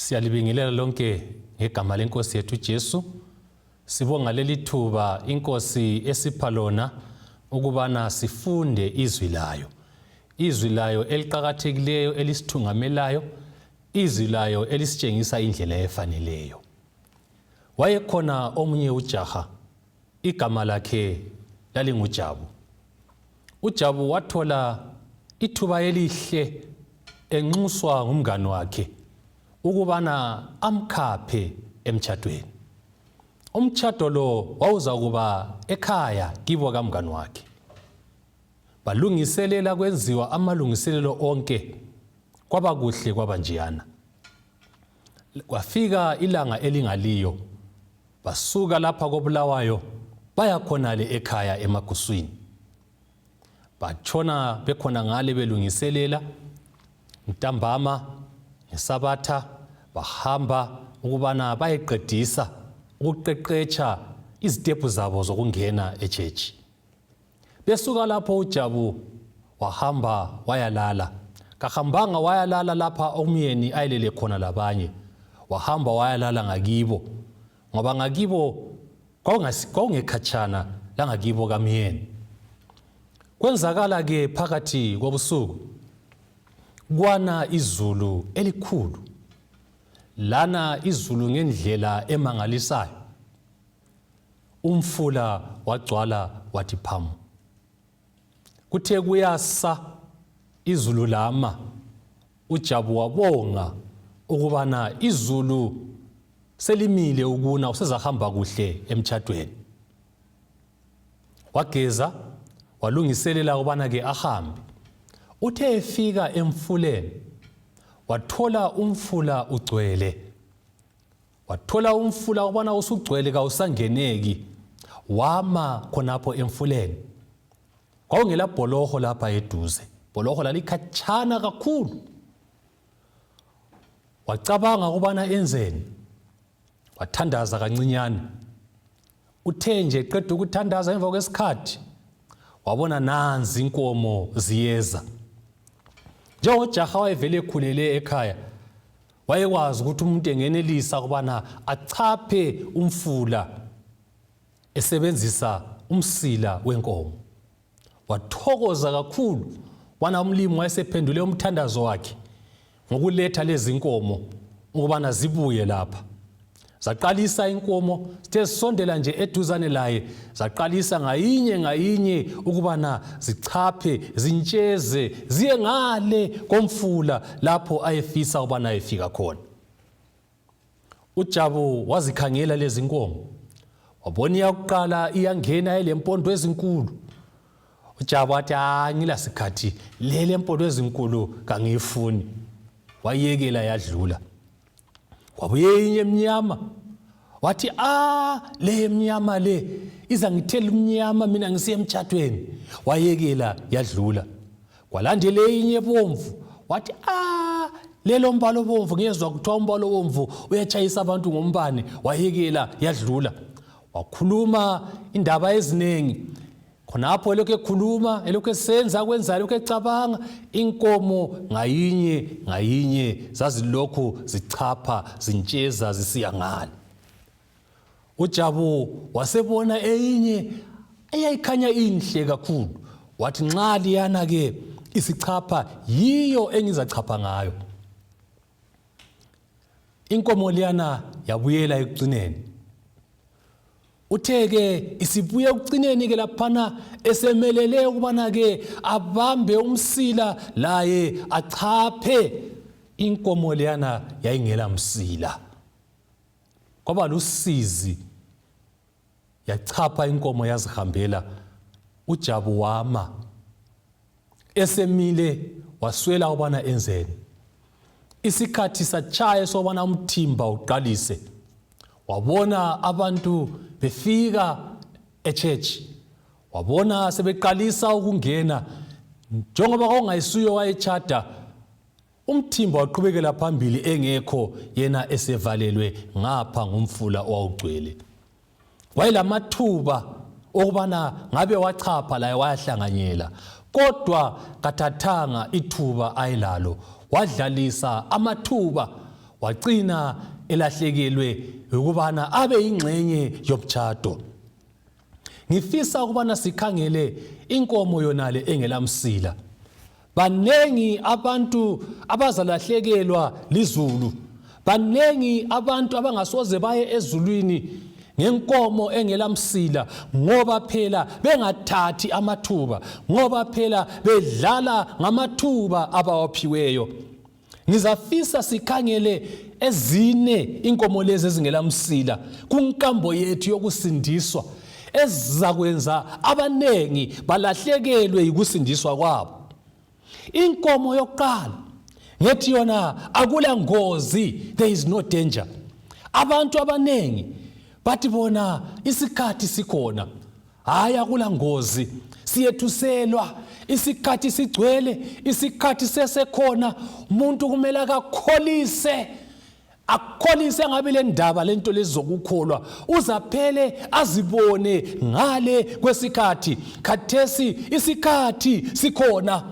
Siyalibingelela lonke ngegama lenkosi yethu Jesu. Sibonga leli thuba inkosi esipha lona ukubana sifunde izwi layo. Izwi layo eliqakathekileyo elisithungamelayo, izwi layo elisitshengisa indlela efaneleyo. Wayekhona omunye ujaha igama lakhe lalinguJabu. UJabu wathola ithuba elihle enxuswa ngumngani wakhe ukubana amkhaphe emtshadweni. Umtshado lo wawuzakuba ekhaya kibo kamngani wakhe. Balungiselela kwenziwa amalungiselelo onke kwaba kuhle kwaba njeyana. Kwafika ilanga elingaliyo basuka lapha koBulawayo baya khonale ekhaya eMaguswini. Batshona bekhona ngale belungiselela ntambama ngeSabatha bahamba ukubana bayeqedisa ukuqeqetsha izitepu zabo zokungena etshetshi. Besuka lapho uJabu wahamba wayalala. Kahambanga wayalala lapha umyeni ayelele khona labanye. Wahamba wayalala ngakibo ngoba ngakibo kwawungekhatshana langakibo kamyeni. Kwenzakala ke phakathi kobusuku kwana izulu elikhulu. Lana izulu ngendlela emangalisayo. Umfula wagcwala wathi phamu. Kuthe kuyasa izulu lama, uJabu wabonga ukubana izulu selimile ukuna usezahamba kuhle emtshadweni. Wageza walungiselela ukubana ke ahambe. Uthe efika emfuleni wathola umfula ugcwele. Wathola umfula ukubana usugcwele kawusangeneki, wama khonapho emfuleni. Kwakungela bholoho lapha eduze, bholoho lalikhatshana kakhulu. Wacabanga ukubana enzeni, wathandaza kancinyane. Uthe nje qeda ukuthandaza emva kwesikhathi wabona nanzi inkomo ziyeza. Njengojaha wayevele ekhulele ekhaya wayekwazi ukuthi umuntu engenelisa ukubana achaphe umfula esebenzisa umsila wenkomo. Wathokoza kakhulu wana umlimi wayesephendule umthandazo wakhe ngokuletha lezi nkomo ukubana zibuye lapha. Zaqalisa inkomo zithe zisondela nje eduzane laye zaqalisa ngayinye ngayinye ukubana zichaphe zintsheze ziye ngale komfula lapho ayefisa ukubana ayefika khona. UJabu wazikhangela lezi nkomo wabona iyakuqala iyangena elempondo ezinkulu. UJabu wathi hayi ngilasikhathi lele mpondo ezinkulu kangiyifuni. Wayekela yadlula. Kwabuye eyinye emnyama wathi a le emnyama le izangithela umnyama mina ngisiya emtshatweni. Wayekela yadlula. Kwalandela eyinye ebomvu wathi a lelo mbala obomvu ngiyezwa kuthiwa umbala obomvu uyatshayisa abantu ngombane. Wayekela yadlula. Wakhuluma indaba eziningi khonapho elokhu ekhuluma elokhu esenza akwenzayo elokhu ecabanga inkomo ngayinye ngayinye zazilokhu zichapha zintsheza zisiya ngale. UJabu wasebona eyinye eyayikhanya inhle kakhulu wathi nxa liyana ke isichapha yiyo engizachapha ngayo. Inkomo liyana yabuyela ekucineni. Uthe ke isibuye ekucineni ke laphana esemelele ukubana ke abambe umsila laye achaphe inkomo leyana yayingela msila. Kwaba lusizi yachapha inkomo yazihambela uJabu wama esemile waswela ukubana enzeni. Isikhathi satshaya sokubana umthimba uqalise. Wabona abantu befika echurch, wabona sebeqalisa ukungena njengoba kwakungayisuye wayetshada. Umthimba waqhubekela phambili engekho yena esevalelwe ngapha ngumfula owawugcwele. Wayelamathuba okubana ngabe wachapha laye wayahlanganyela, kodwa kathathanga ithuba ayelalo, wadlalisa amathuba. Wacina elahlekelwe ukubana abe yingxenye yomtshado. Ngifisa ukubana sikhangele inkomo yonale engelamsila. Banengi abantu abazalahlekelwa lizulu. Banengi abantu abangasoze baye ezulwini ngenkomo engelamsila ngoba phela bengathathi amathuba, ngoba phela bedlala ngamathuba abawaphiweyo. Ngizafisa sikhangele ezine inkomo lezi ezingelamsila kunkambo yethu yokusindiswa ezizakwenza abanengi balahlekelwe yikusindiswa kwabo. Inkomo yokuqala ngethi yona akula ngozi, there is no danger. Abantu abanengi bathi bona isikhathi sikhona, hayi akula ngozi, siyethuselwa isikhathi sigcwele, isikhathi sesekhona. Umuntu kumele akakholise, akholise angabi le ndaba lento lezi zokukholwa, uzaphele azibone ngale kwesikhathi. Khathesi isikhathi sikhona.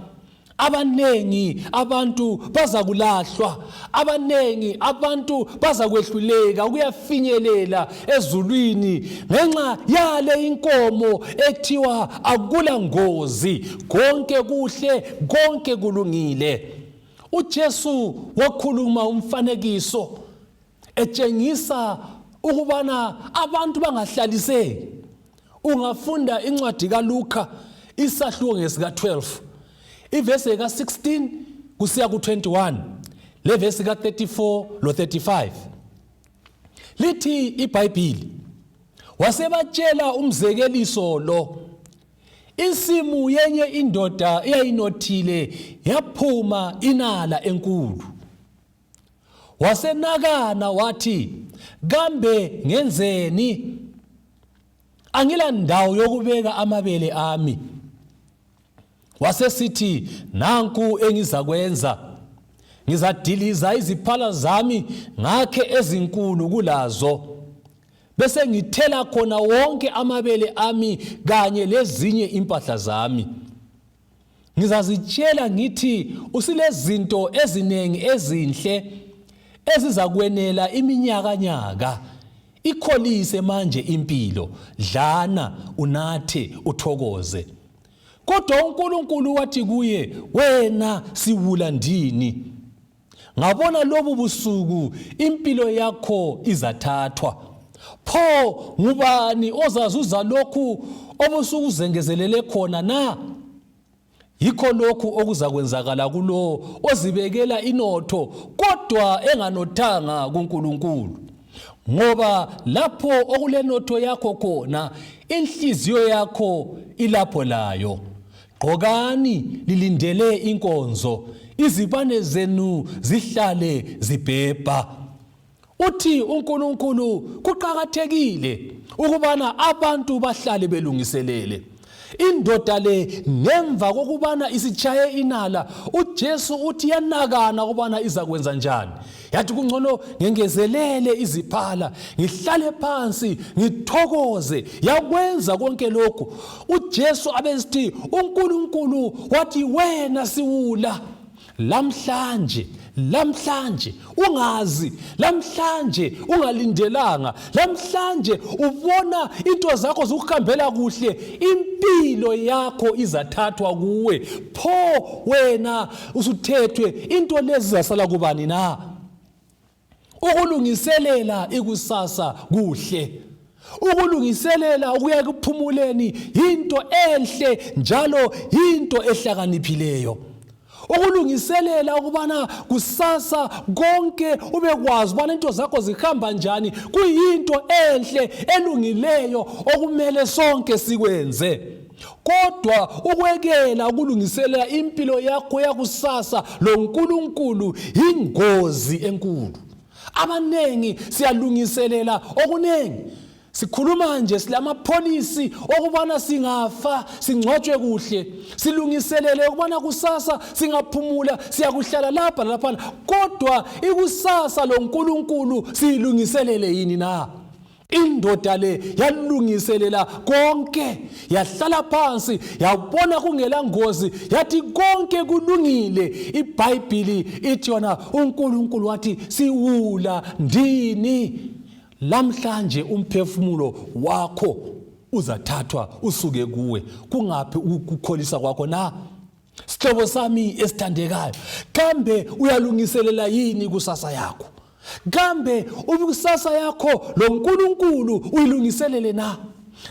Abanengi abantu bazakulahlwa, abanengi abantu bazakwehluleka ukuyafinyelela ezulwini ngenxa yale inkomo ethiwa akula ngozi, konke kuhle, konke kulungile. UJesu wakhuluma umfanekiso etshengisa ukubana abantu bangahlaliseki. Ungafunda incwadi kaLuka isahluko ngesika-12 ivesi ka-16 kusiya ku-21 levesi ka-34 lo-35. Lithi iBhayibhili, wasebatshela umzekeliso lo: insimu yenye indoda eyayinothile yaphuma inala enkulu. Wasenakana wathi, kambe ngenzeni? Angila ndawo yokubeka amabele ami. Wasesithi, nanku engizakwenza, ngizadiliza iziphala zami ngakhe ezinkulu kulazo, bese ngithela khona wonke amabele ami kanye lezinye impahla zami. Ngizazitshela ngithi usilezinto ezinengi ezinhle ezizakwenela iminyakanyaka. Ikholise manje impilo, dlana, unathe, uthokoze. Kodwa uNkulunkulu wathi kuye, wena siwula ndini, ngabona lobu busuku impilo yakho izathathwa. Pho ngubani ozazuza lokhu obusukuzengezelele khona na? Yikho lokhu okuzakwenzakala kulowo ozibekela inotho kodwa enganothanga kuNkulunkulu. Ngoba lapho okulenotho yakho khona, inhliziyo yakho ilapho layo. Gqokani lilindele inkonzo, izibane zenu zihlale zibhebha. Uthi uNkulunkulu kuqakathekile ukubana abantu bahlale belungiselele. Indoda le ngemva kokubana isitshaye inala, uJesu uthi yanakana ukubana izakwenza njani. Yathi kungcono ngengezelele iziphala, ngihlale phansi ngithokoze. Yakwenza konke lokhu. uJesu abesithi uNkulunkulu wathi wena siwula, lamhlanje, lamhlanje ungazi, lamhlanje ungalindelanga, lamhlanje ubona into zakho zikuhambela kuhle, impilo yakho izathathwa kuwe. Pho wena usuthethwe, into lezi zizasala kubani na? Ukulungiselela ikusasa kuhle, ukulungiselela ukuya ekuphumuleni yinto enhle njalo yinto ehlakaniphileyo. Ukulungiselela ukubana kusasa konke ubekwazi ubana into zakho zihamba njani kuyinto enhle elungileyo okumele sonke sikwenze. Kodwa ukwekela ukulungiselela impilo yakho yakusasa loNkulunkulu yingozi enkulu. Abanengi siyalungiselela okunengi. Sikhuluma nje silamapholisi okubana singafa singcwatshwe kuhle, silungiselele ukubana kusasa singaphumula siyakuhlala lapha laphana, kodwa ikusasa loNkulunkulu siyilungiselele yini na? Indoda le yalungiselela konke, yahlala phansi, yabona kungela ngozi, yathi konke kulungile. IBhayibhili ithi yona uNkulunkulu wathi siwula ndini. Lamhlanje umphefumulo wakho uzathathwa usuke kuwe. Kungaphi ukukholisa kwakho na? Sihlobo sami esithandekayo, kambe uyalungiselela yini kusasa yakho? Kambe ukusasa yakho loNkulunkulu uyilungiselele na?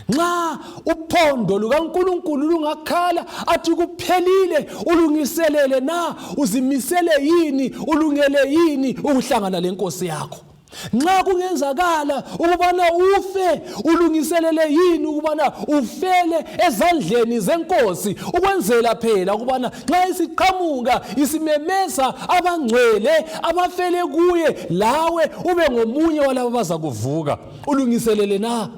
Nxa uphondo lukaNkulunkulu lungakhala athi kuphelile, ulungiselele na? Uzimisele yini? Ulungele yini ukuhlangana lenkosi yakho? Nxa kungenzakala ukubana ufe, ulungiselele yini ukubana ufele ezandleni zenkosi, ukwenzela phela ukubana nxa isiqhamuka isimemeza abangcwele abafele kuye, lawe ube ngomunye walabo abazakuvuka? Ulungiselele na?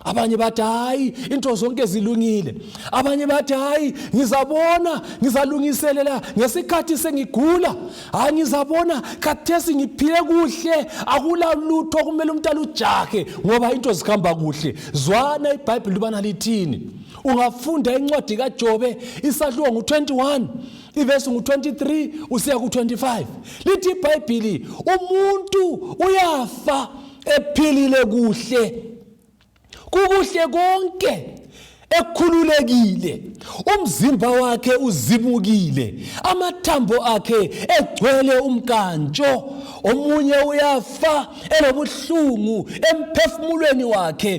Abanye bathi hayi, into zonke zilungile. Abanye bathi hayi, ngizabona, ngizalungiselela ngesikhathi sengigula. Hayi, ngizabona khathesi ngiphile kuhle, akula lutho okumele umuntu alujahe ngoba into zihamba kuhle. Zwana iBhayibhili ubana lithini. Ungafunda incwadi kaJobe isahluko ngu-21 ivesi ngu-23 usiya ku-25, lithi iBhayibhili umuntu uyafa ephilile kuhle, kukuhle konke, ekhululekile, umzimba wakhe uzibukile, amathambo akhe egcwele umkantsho. Omunye uyafa elobuhlungu emphefumulweni wakhe,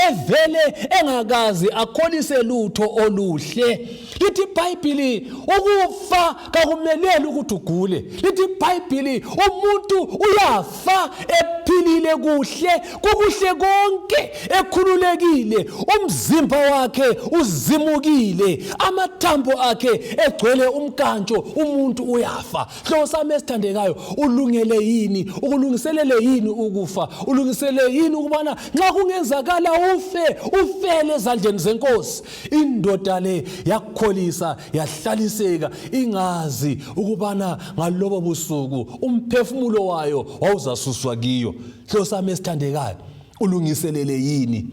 evele engakaze akholise lutho oluhle. Lithi iBhayibhili ukufa kakumeleli ukuthi ugule. Lithi iBhayibhili umuntu uyafa ephilile kuhle, kukuhle konke, ekhululekile, umzimba wakhe uzimukile, amathambo akhe egcwele umkantsho. Umuntu uyafa. Hlobo sami esithandekayo, ulungele yini? Ukulungiselele yini ukufa? Ulungiselele yini ukubana nxa kungenzakala ufe, ufele ezandleni zenkosi? Indoda le yakholisa, yahlaliseka, ingazi ukubana ngalobo busuku umphefumulo wayo wawuzasuswa kiyo. Hlobo sami esithandekayo, ulungiselele yini?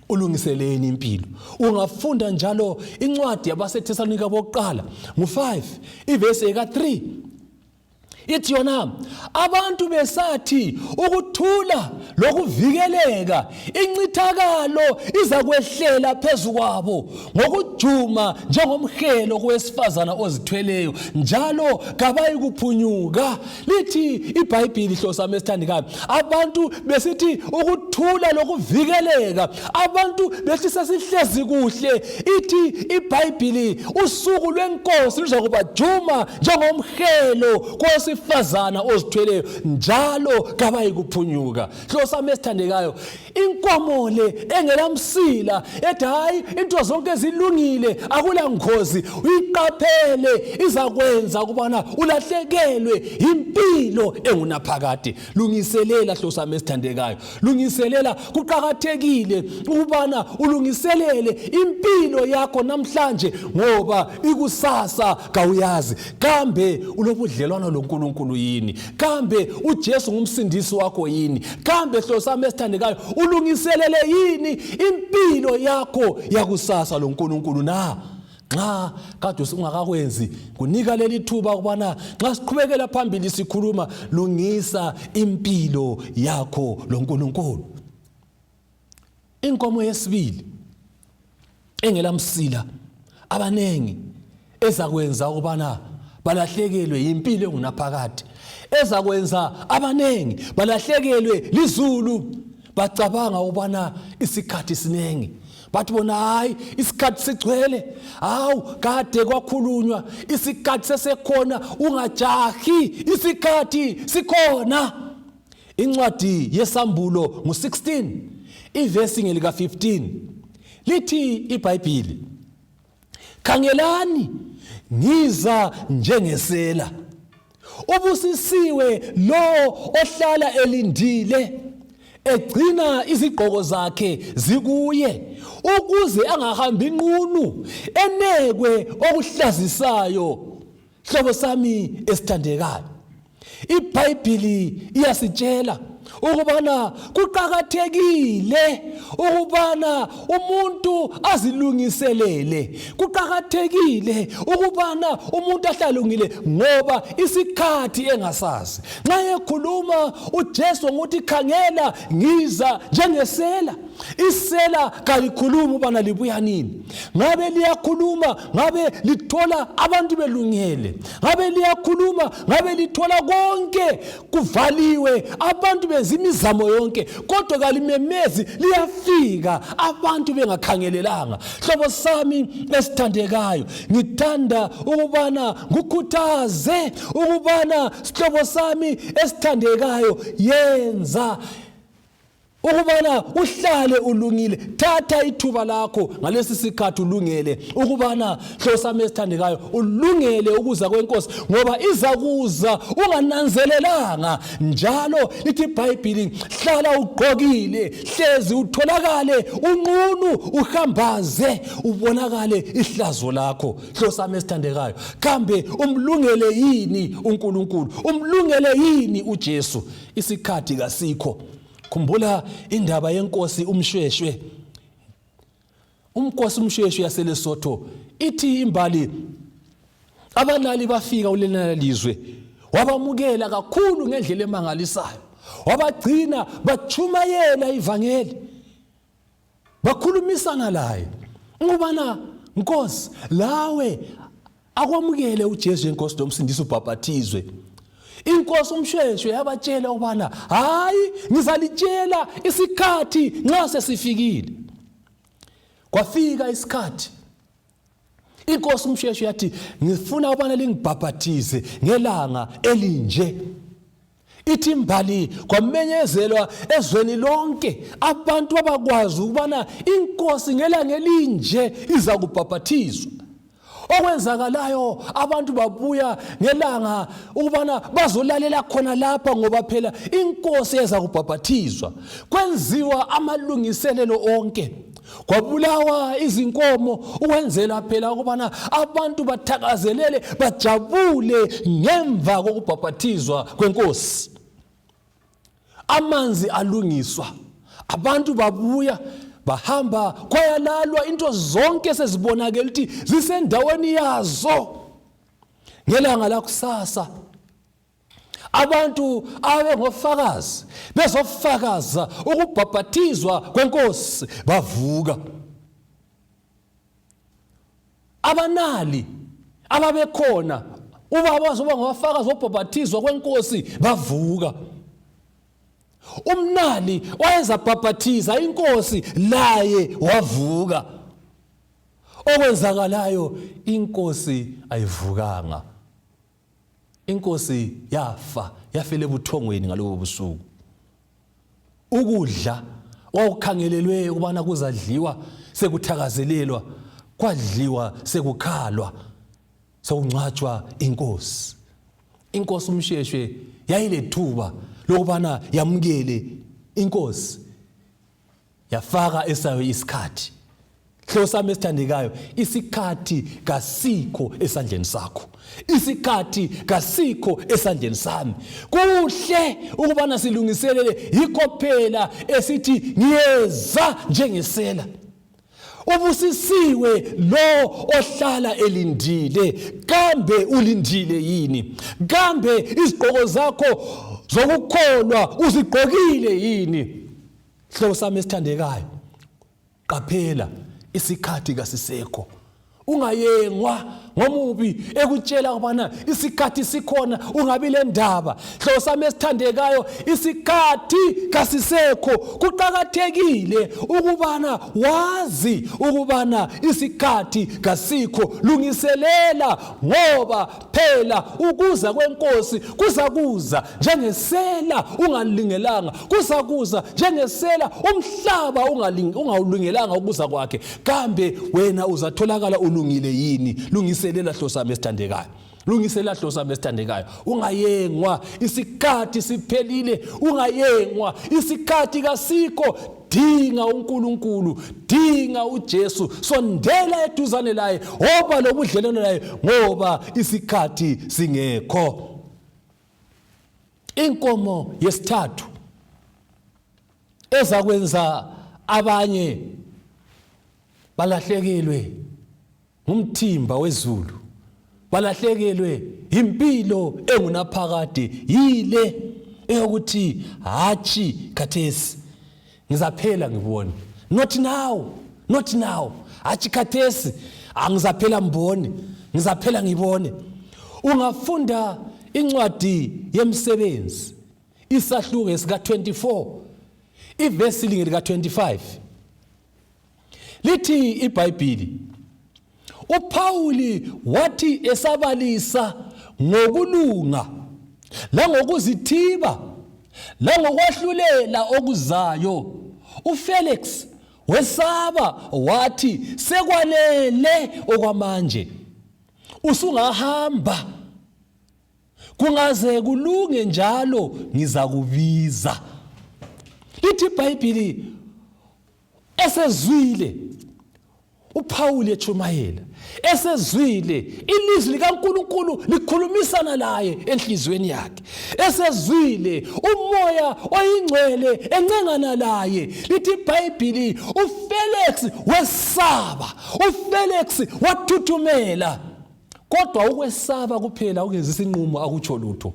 Ulungiseleni impilo. Ungafunda njalo incwadi yabaseThesalonika bokuqala ngu-5 ivesi eka-3, ithi yona abantu besathi ukuthula lokuvikeleka, incithakalo izakwehlela phezu kwabo ngokujuma njengomhelo kowesifazana ozithweleyo, njalo kabayikuphunyuka. Lithi iBhayibhili, hlobo sami esithandekayo, abantu besithi ukuthula lokuvikeleka, abantu bethi sesihlezi kuhle, ithi iBhayibhili usuku lwenkosi luzakubajuma njengomhelo kowesifazana ozithweleyo, njalo kabayikuphunyuka. Hlobo sami esithandekayo, inkomo le engelamsila ethi hayi, into zonke zilungile, akula ngozi, uyiqaphele, izakwenza ukubana ulahlekelwe impilo engunaphakade. Lungiselela, hlobo sami esithandekayo, lungiselela. Kuqakathekile ukubana ulungiselele impilo yakho namhlanje, ngoba ikusasa kawuyazi. Kambe ulobudlelwano loNkulunkulu yini? Kambe uJesu ngumsindisi wakho yini? Kambe, hlobo sami esithandekayo, ulungiselele yini impilo yakho yakusasa loNkulunkulu na? Nxa kade usungakakwenzi, kunika leli thuba ukubana nxa siqhubekela phambili sikhuluma, lungisa impilo yakho loNkulunkulu. Inkomo yesibili engelamsila abanengi ezakwenza ukubana balahlekelwe yimpilo engunaphakade, ezakwenza abanengi balahlekelwe lizulu, bacabanga ukubana isikhathi siningi. Bathi bona hayi, isikhathi sigcwele, hawu, kade kwakhulunywa, isikhathi sesekhona, ungajahi, isikhathi sikhona. Incwadi yeSambulo ngu-16 ivesi ngelika-15, lithi iBhayibhili, khangelani, ngiza njengesela, ubusisiwe lo ohlala elindile, egcina izigqoko zakhe zikuye, ukuze angahambi nqunu enekwe okuhlazisayo. Hlobo sami esithandekayo, iBhayibhili iyasitshela Ukubana kuqakathekile ukubana umuntu azilungiselele, kuqakathekile ukubana umuntu ahlalungile ngoba isikhathi engasazi. Nxa ekhuluma uJesu ngokuthi khangela ngiza njengesela, isela kalikhulumi ubana libuya nini. Ngabe liyakhuluma, ngabe lithola abantu belungele. Ngabe liyakhuluma, ngabe lithola konke kuvaliwe, abantu benza imizamo yonke, kodwa kalimemezi, liyafika abantu bengakhangelelanga. Hlobo sami esithandekayo, ngithanda ukubana ngukhuthaze ukubana sihlobo sami esithandekayo, yenza ukubana uhlale ulungile. Thatha ithuba lakho ngalesi sikhathi ulungele ukubana, hlobo sami esithandekayo, ulungele ukuza kwenkosi, ngoba iza kuza ungananzelelanga. Njalo lithi iBhayibhili, hlala ugqokile, hlezi utholakale unqunu, uhambaze ubonakale ihlazo lakho. Hlobo sami esithandekayo, kambe umlungele yini uNkulunkulu? Umlungele yini uJesu? Isikhathi kasikho. Khumbula indaba yenkosi uMshweshwe. Umkosi uMshweshwe yaseLesotho, ithi imbali abanali bafika kulena lizwe, wabamukela kakhulu ngendlela emangalisayo, wabagcina, bachumayela ivangeli, bakhulumisana laye ukubana nkosi lawe akwamukele uJesu inkosi nomsindisi, ubhabhathizwe. Inkosi uMshweshwe yabatshela ukubana hayi, ngizalitshela isikhathi nxa sesifikile. Kwafika isikhathi, inkosi uMshweshwe yathi ngifuna ukubana lingibhabhathize ngelanga elinje. Ithi imbali kwamenyezelwa ezweni lonke, abantu babakwazi ukubana inkosi ngelanga elinje iza kubhabhathizwa. Okwenzakalayo, abantu babuya ngelanga ukubana bazolalela khona lapha, ngoba phela inkosi eza kubhabhathizwa. Kwenziwa amalungiselelo onke, kwabulawa izinkomo ukwenzela phela ukubana abantu bathakazelele, bajabule ngemva kokubhabhathizwa kwenkosi. Amanzi alungiswa, abantu babuya, bahamba kwayalalwa, into zonke sezibonakele ukuthi zisendaweni yazo. Ngelanga lakusasa abantu abengofakazi bezofakaza ukubhabhathizwa kwenkosi bavuka. Abanali ababekhona uba bazoba ngofakazi wobhabhathizwa kwenkosi bavuka. Umnali wayezabhabhathiza inkosi laye wavuka. Okwenzakalayo, inkosi ayivukanga. Inkosi yafa, yafela ebuthongweni ngalobo busuku. Ukudla kwakukhangelelwe ukubana kuzadliwa sekuthakazelelwa, kwadliwa sekukhalwa, sekungcwatshwa inkosi. Inkosi uMshweshwe yayilethuba lokubana yamukele inkosi, yafaka esayo isikhathi. Hlobo sami esithandekayo, isikhathi kasikho esandleni sakho, isikhathi kasikho esandleni sami. Kuhle ukubana silungiselele, yikho phela esithi ngiyeza njengesela. Ubusisiwe lo ohlala elindile. Kambe ulindile yini? Kambe izigqoko zakho zokukholwa uzigqokile yini? Hlobo sami esithandekayo, qaphela, isikhathi kasisekho. Ungayengwa ngomubi ekutshela ukubana isikhathi sikhona, ungabi le ndaba. Hlobo sami esithandekayo, isikhathi kasisekho. Kuqakathekile ukubana wazi ukubana isikhathi kasikho. Lungiselela, ngoba phela ukuza kwenkosi kuzakuza njengesela ungalingelanga, kuzakuza njengesela umhlaba ungawulungelanga ukuza kwakhe. Kambe wena uzatholakala ulungile yini? Lungiselela, hlobo sami esithandekayo, lungiselela, hlobo sami esithandekayo. Ungayengwa, isikhathi siphelile. Ungayengwa, isikhathi kasikho. Dinga uNkulunkulu, dinga uJesu, sondela eduzane laye, woba lobudlelwano laye, ngoba isikhathi singekho. Inkomo yesithathu. Ezakwenza abanye balahlekelwe ngumthimba wezulu, balahlekelwe impilo engunaphakade, yile eyokuthi hatshi khathesi ngizaphela ngibone. Not now, not now, hatshi khathesi angizaphela ngibone, ngizaphela ngibone. Ungafunda incwadi yemsebenzi isahluko sika-24 ivesi linye lika-25, lithi iBhayibhili, uPhawuli wathi esabalisa ngokulunga langokuzithiba langokwahlulela okuzayo, uFelix wesaba wathi, sekwanele okwamanje, usungahamba, kungaze kulunge njalo ngizakubiza. Lithi iBhayibhili, esezwile uPhawuli echumayela, esezwile ilizwi likaNkulunkulu likhulumisana laye enhliziyweni yakhe, esezwile uMoya oyiNgcwele encengana laye, lithi iBhayibhili uFelix wesaba, uFelix wathuthumela. Kodwa ukwesaba kuphela ungenza isinqumo akutsho lutho,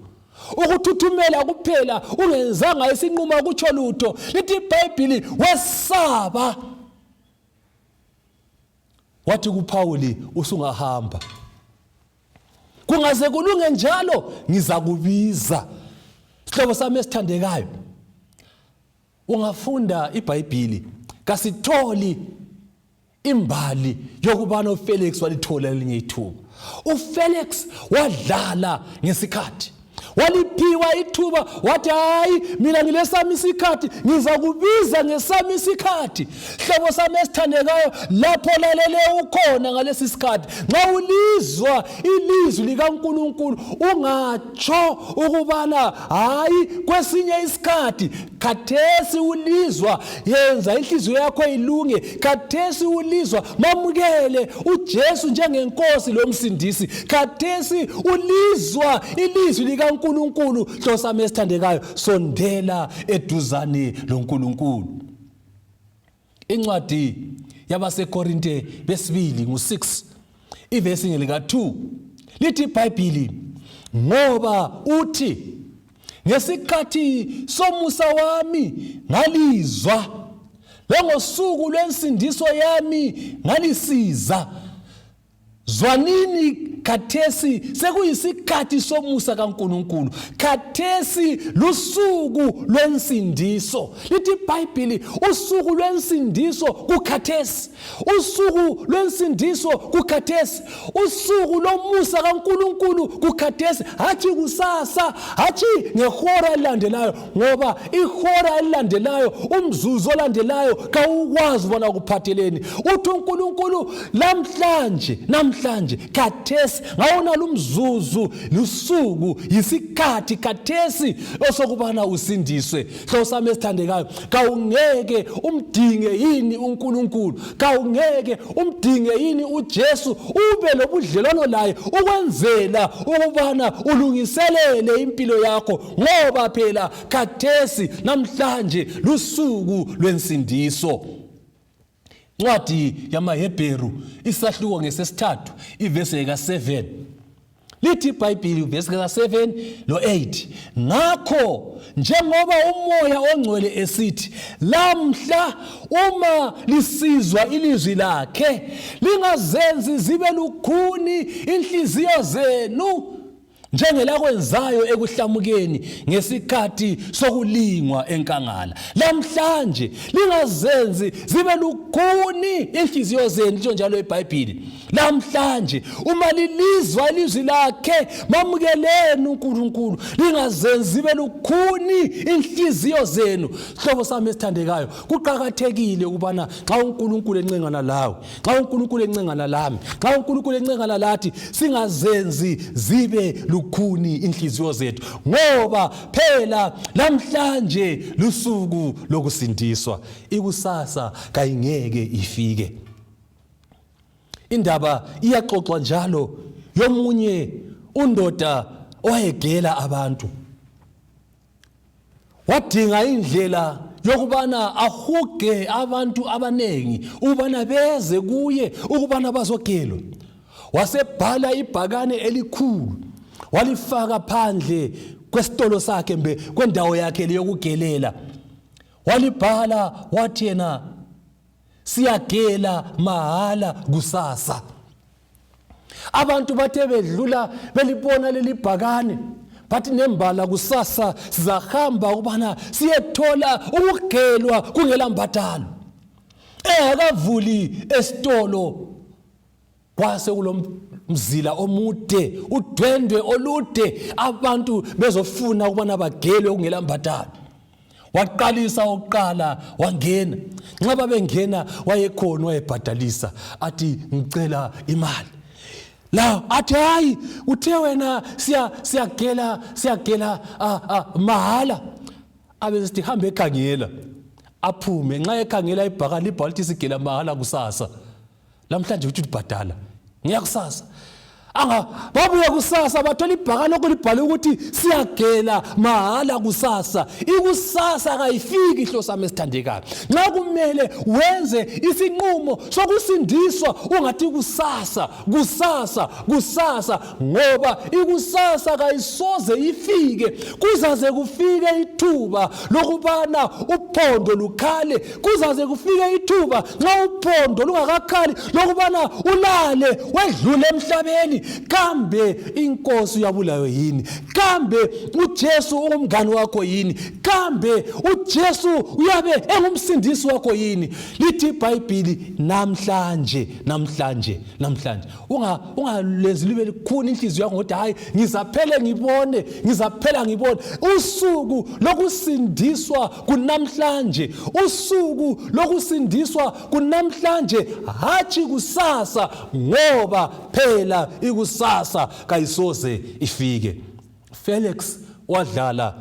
ukuthuthumela kuphela ungenzanga isinqumo akutsho lutho. Lithi iBhayibhili wesaba, wathi kuPhawuli, usungahamba, kungaze kulunge njalo ngizakubiza. Sihlobo sami esithandekayo, ungafunda iBhayibhili kasitholi imbali yokubana uFelix walithola elinye ithuba. UFelix wadlala ngesikhathi, waliphiwa ithuba, wathi hayi, mina ngilesami isikhathi, ngizakubiza ngesami isikhathi. Hlobo sami esithandekayo, lapho lalele ukhona ngalesi sikhathi, nxa ulizwa ilizwi likaNkulunkulu ungatsho ukubana hayi kwesinye isikhathi. Khathesi ulizwa, yenza inhliziyo yakho ilunge. Khathesi ulizwa, mamukele uJesu njengenkosi lomsindisi. Khathesi ulizwa ilizwi likaNkulunkulu, hlobo sami esithandekayo, sondela eduzane loNkulunkulu. Incwadi yabaseKorinte besibili ngu-6 ivesi ngelika-2, lithi iBhayibhili, ngoba uthi, ngesikhathi somusa wami ngalizwa, langosuku lwensindiso yami ngalisiza. Zwanini khathesi sekuyisikhathi somusa kaNkulunkulu, khathesi lusuku lwensindiso. Lithi iBhayibhili usuku lwensindiso kukhathesi, usuku lwensindiso kukhathesi, usuku lomusa kaNkulunkulu kukhathesi, hatshi kusasa, hatshi ngehora elilandelayo, ngoba ihora elilandelayo, umzuzu olandelayo kawukwazi ubona kuphatheleni. Uthi uNkulunkulu lamhlanje, namhlanje, khathesi, ngawona lumzuzu, lusuku, yisikhathi khathesi osokubana usindiswe. Hlobo sami esithandekayo, kawungeke umdinge yini uNkulunkulu? Kawungeke umdinge yini uJesu, ube lobudlelwano laye ukwenzela ukubana ulungiselele impilo yakho? Ngoba phela khathesi namhlanje lusuku lwensindiso. Ncwadi yamaHebheru isahluko ngesesithathu ivesi ka-7, lithi iBhayibhili ivesi ka-7 lo-8, ngakho njengoba uMoya oNgcwele esithi, lamhla uma lisizwa ilizwi lakhe, lingazenzi zibe lukhuni inhliziyo zenu njengelakwenzayo ekuhlamukeni ngesikhathi sokulingwa enkangala. Lamhlanje lingazenzi zibe lukhuni inhliziyo zenu, lisho njalo iBhayibhili. Lamhlanje uma lilizwa ilizwi lakhe, mamukeleni uNkulunkulu, lingazenzi zibe lukhuni inhliziyo zenu. Hlobo sami esithandekayo, kuqakathekile ukubana nxa uNkulunkulu encengana lawe, nxa uNkulunkulu encengana lami, nxa uNkulunkulu encengana lathi, singazenzi zibe lukhuni inhliziyo zethu, ngoba phela lamhlanje lusuku lokusindiswa, ikusasa kayingeke ifike. Indaba iyaxoxwa njalo yomunye undoda owayegela abantu, wadinga indlela yokubana ahuge abantu abanengi ukubana beze kuye ukubana bazogelwa. Wasebhala ibhakane elikhulu walifaka phandle kwesitolo sakhe mbe kwendawo yakhe leyokugelela. Walibhala wathi yena siyagela mahala kusasa. Abantu bathe bedlula belibona leli bhakane bathi nembala kusasa sizahamba ukubana siyethola ukugelwa kungela mbadalo. Engakavuli esitolo kwase kulomzila omude, udwendwe olude, abantu bezofuna ukubana bagelwe kungela mbadalo. Waqalisa ukuqala wangena, nxa babengena wayekhona wayebhadalisa, athi ngicela imali la, athi hayi uthe wena siyagela siyagela mahala. Abesithi hambe ekhangela, aphume nxa ekhangela ibhakane libhala lithi sigela mahala kusasa, lamhlanje uthi ubhadala ngiyakusasa. Anga babuya kusasa bathola ibhakane okulibhale ukuthi siyagela mahala kusasa. Ikusasa kayifiki ihloso sami esithandekayo. Nxa kumele wenze isinqumo sokusindiswa ungathi kusasa kusasa kusasa, ngoba ikusasa kayisoze ifike. Kuzaze kufike ithuba lokubana uphondo lukhale, kuzaze kufike ithuba nxa uphondo lungakakhali lokubana ulale wedlule emhlabeni. Kambe inkosi uyabulayo yini? Kambe uJesu ungumngani wakho yini? Kambe uJesu uyabe engumsindisi wakho yini? Lithi iBhayibhili namhlanje, namhlanje, namhlanje. Ungalenzi libe likhuni inhliziyo yakho ngokuthi hayi ngizaphele ngibone, ngizaphela ngibone. Usuku lokusindiswa kunamhlanje, usuku lokusindiswa kunamhlanje, hatshi kusasa, ngoba phela ikusasa kayisoze ifike. Felix wadlala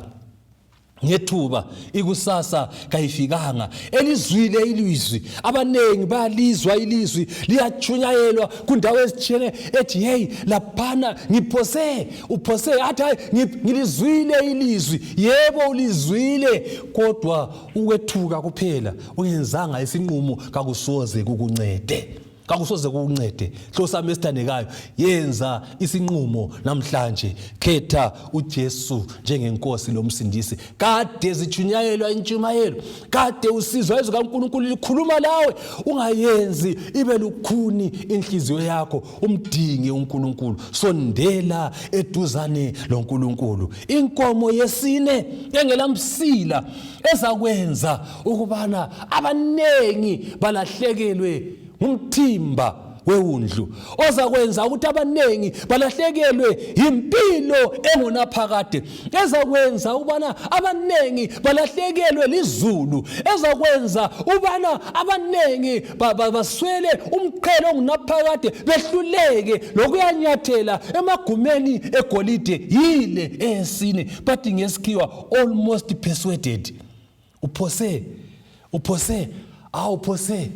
ngethuba, ikusasa kayifikanga. Elizwile ilizwi, abanengi bayalizwa ilizwi, liyatshunyayelwa kundawo ezitshiyeneyo, ethi hey laphana ngiphose, uphose, athi hayi ngilizwile ilizwi. Yebo ulizwile, kodwa ukwethuka kuphela ungenzanga isinqumo kakusoze kukuncede, kakusoze kukuncede. Hlobo sami esithandekayo, yenza isinqumo namhlanje, khetha uJesu njengenkosi lomsindisi. Kade zitshunyayelwa intshumayelo, kade usizwa izwi kaNkulunkulu likhuluma lawe, ungayenzi ibe lukhuni inhliziyo yakho, umdinge uNkulunkulu, sondela eduzane loNkulunkulu. Inkomo yesine engelamsila ezakwenza ukubana abanengi balahlekelwe ngumthimba wewundlu, ozakwenza ukuthi abanengi balahlekelwe yimpilo engunaphakade, ezakwenza ukubana abanengi balahlekelwe lizulu, ezakwenza ukubana abanengi baswele umqhele ongunaphakade, behluleke lokuyanyathela emagumeni egolide, yile eyesine. Bathi ngesikhiwa almost persuaded. Uphose, uphose, awuphose,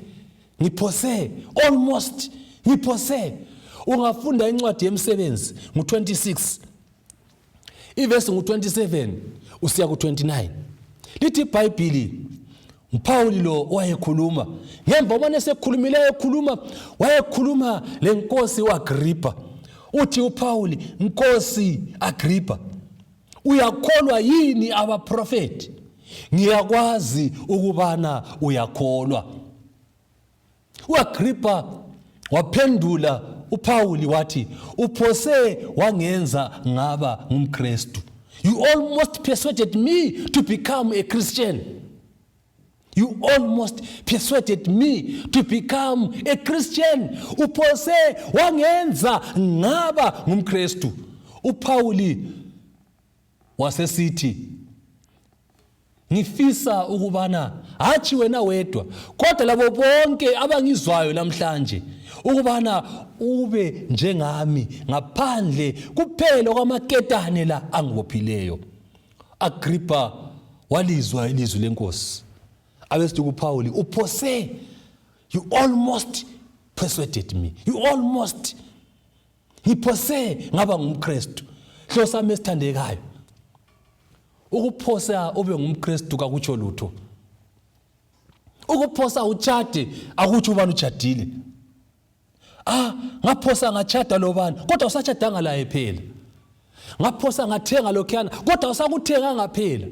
ngiphose, almost ngiphose. Ungafunda incwadi yemsebenzi ngu-26 ivesi ngu-27 usiya ku-29, lithi iBhayibhili, uPawuli lo wayekhuluma ngemva ubana esekhulumile, ekhuluma, wayekhuluma lenkosi uAgrippa. Uthi uPawuli, Nkosi Agrippa, uyakholwa yini abaprofeti? Ngiyakwazi ukubana uyakholwa. UAgrippa waphendula uPawuli wathi, uphose wangenza ngaba ngumKristu. You almost persuaded me to become a Christian. You almost persuaded me to become a Christian. Uphose wangenza ngaba ngumKristu. UPawuli wasesithi, ngifisa ukubana hatshi wena wedwa kodwa labo bonke abangizwayo namhlanje ukubana ube njengami, ngaphandle kuphela kwamaketane la angibophileyo. Agrippa walizwa ilizwi lenkosi, abesithi kuPawuli, uphose, you almost persuaded me, you almost, ngiphose ngaba ngumKristu. Hlobo sami esithandekayo, ukuphosa ube ngumKristu kakutsho lutho. Ukuphosa utshade akutsho ubani utshadile. Ah, ngaphosa ngatshada lobani, kodwa usatshadanga laye phela. Ngaphosa ngathenga lokhuyana, kodwa usakuthenganga phela.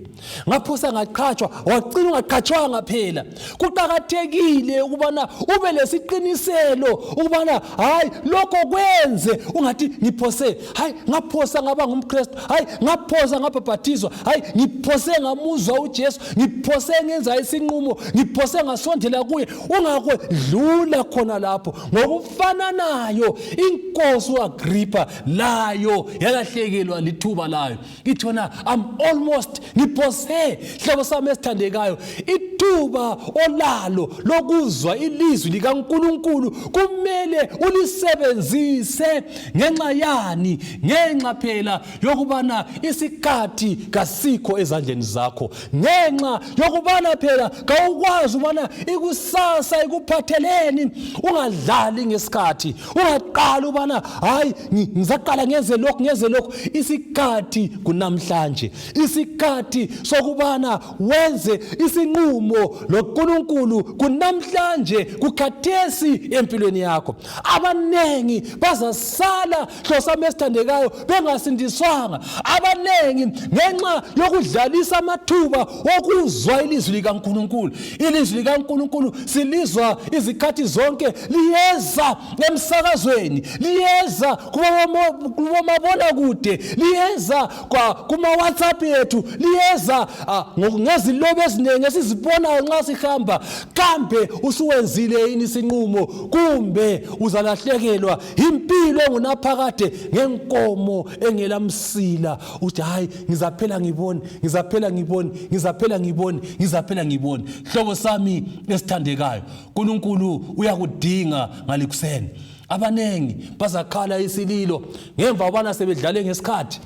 Ngaphosa ngaqhatshwa, wacina ungaqhatshwanga phela. Kuqakathekile ukubana ube lesiqiniselo ukubana hayi lokho kwenze ungathi ngiphose, hayi ngaphosa ngaba ngumKristu, hayi ngaphosa ngabhabhathizwa, hayi ngiphose ngamuzwa uJesu, ngiphose ngenza isinqumo, ngiphose ngasondela kuye. Ungakwedlula khona lapho. Ngokufananayo inkosi uAgrippa layo yalahlekelwa lithuba layo. Ithi yona I'm almost, ngiphose, hlobo sami esithandekayo, ithuba olalo lokuzwa ilizwi likaNkulunkulu kumele ulisebenzise. Ngenxa yani? Ngenxa phela yokubana isikhathi kasikho ezandleni zakho, ngenxa yokubana phela kawukwazi ubana ikusasa ikuphatheleni. Ungadlali ngesikhathi, ungaqali ubana hayi ngizaqala ngenze lokhu ngenze lokhu. Isikhathi kunamhlanje, isikhathi sokubana wenze isinqumo loNkulunkulu kunamhlanje, kukhathesi empilweni yakho. Abanengi bazasala, hlobo sami esithandekayo, bengasindiswanga. Abanengi ngenxa yokudlalisa amathuba okuzwa ilizwi likaNkulunkulu. Ilizwi likaNkulunkulu silizwa izikhathi zonke, liyeza emsakazweni, liyeza kubomabonakude, liyeza kuma-WhatsApp yethu, liyeza ngezilobo eziningi esizibonayo nxa sihamba. Kambe usuwenzile yini isinqumo, kumbe uzalahlekelwa impilo engunaphakade ngenkomo engelamsila? Uthi hayi ngizaphela ngibone, ngizaphela ngibone, ngizaphela ngibone, ngizaphela ngibone. Hlobo sami esithandekayo, uNkulunkulu uyakudinga ngalikuseni. Abanengi bazakhala isililo ngemva kwabana sebedlale ngesikhathi.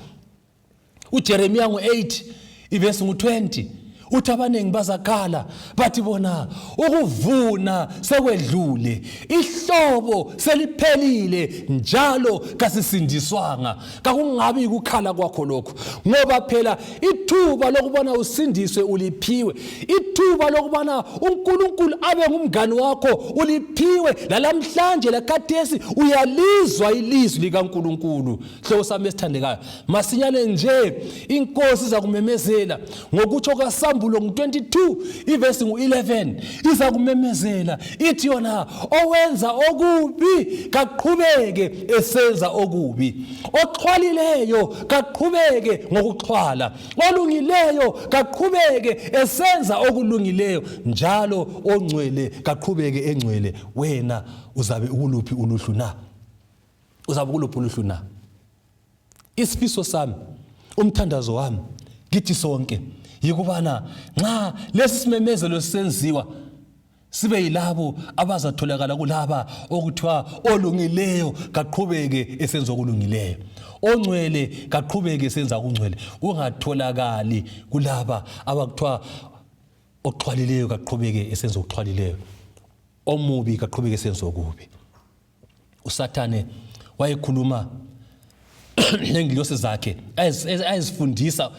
uJeremiya ngo-8 ivesi ngu-20 uthi abanengi bazakhala bathi bona ukuvuna sekwedlule, ihlobo seliphelile, njalo kasisindiswanga. Kakungabi ukukhala kwakho lokhu, ngoba phela ithuba lokubana usindiswe uliphiwe, ithuba lokubana uNkulunkulu abe ngumngani wakho uliphiwe. Lalamhlanje lakhathesi uyalizwa ilizwi likaNkulunkulu. Hlobo sami esithandekayo, masinyane nje inkosi izakumemezela ngokutsho kaSambulo ngu-22 ivesi ngu-11, izakumemezela ithi yona owenza okubi kaqhubeke esenza okubi, oxhwalileyo kaqhubeke ngokuxhwala, olungileyo kaqhubeke esenza okulungileyo, njalo ongcwele kaqhubeke engcwele. Wena uzabe ukuluphi uluhlu na? Uzabe ukuluphi uluhlu na? Isifiso sami, umthandazo wami kithi sonke yikubana nxa lesi simemezelo sisenziwa sibe yilabo abazatholakala kulaba okuthiwa olungileyo kaqhubeke esenza okulungileyo, ongcwele kaqhubeke esenza okungcwele. Ungatholakali kulaba abakuthiwa oxhwalileyo kaqhubeke esenza okuxhwalileyo, omubi kaqhubeke esenza okubi. uSathane wayekhuluma nengilosi zakhe ayezifundisa,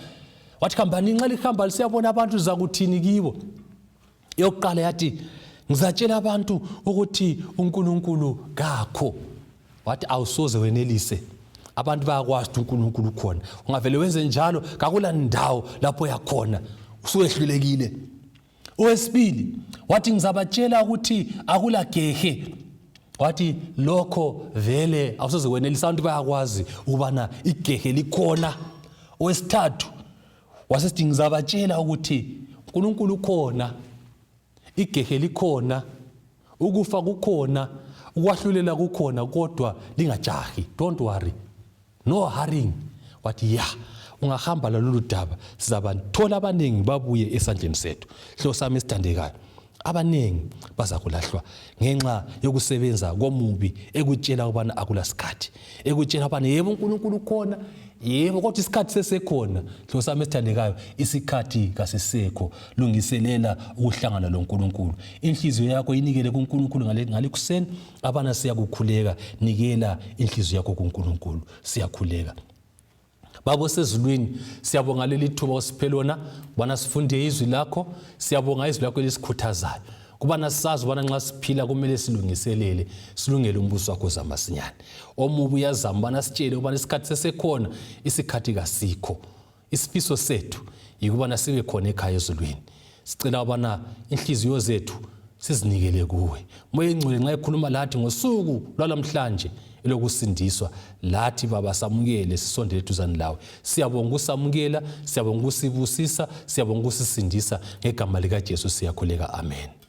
wathi hambani, nxa lihamba lisiyabona abantu lizakuthini kibo? Yokuqala yathi ngizatshela abantu ukuthi uNkulunkulu kakho. Wathi awusoze wenelise, abantu bayakwazi ukuthi uNkulunkulu ukhona. Ungavele wenze njalo, kakula ndawo lapho yakhona, usuwehlulekile. Owesibili wathi ngizabatshela ukuthi akula gehe. Wathi lokho vele awusoze wenelisa, abantu bayakwazi ukubana igehe likhona. Owesithathu wasesithi ngizabatshela ukuthi uNkulunkulu ukhona, igehe likhona, ukufa kukhona, ukwahlulela kukhona, kodwa lingajahi, don't worry, no hurrying. Wathi ya, ungahamba lalolu daba sizabathola abaningi babuye esandleni sethu. Hlobo sami esithandekayo, abaningi bazakulahlwa ngenxa yokusebenza komubi ekutshela ukubana akula sikhathi, ekutshela ukubana yebo uNkulunkulu ukhona, yebo kodwa isikhathi sesekhona. Hlobo sami esithandekayo, isikhathi kasisekho. Lungiselela ukuhlangana loNkulunkulu. Inhliziyo yakho inikele kuNkulunkulu ngale kuseni. Abana siyakukhuleka, nikela inhliziyo yakho kuNkulunkulu. Siyakhuleka. Baba osezulwini, siyabonga leli thuba osiphe lona ubana sifunde izwi lakho. Siyabonga izwi lakho elisikhuthazayo. Kubana sisazi ubana nxa siphila kumele silungiselele, silungele umbuso wakho zamasinyane. Omubi uyazama ubana sitshele ubana isikhathi sesekhona, isikhathi kasikho. Isifiso sethu yikubana sibe khona ekhaya ezulwini. Sicela ubana inhliziyo zethu sizinikele kuwe. Moya Engcwele nxa ekhuluma lathi ngosuku lwalamhlanje elokusindiswa, lathi Baba samukele, sisondele eduzane lawe. Siyabonga ukusamukela, siyabonga ukusibusisa, siyabonga ukusisindisa. Ngegama likaJesu siyakhuleka, amen.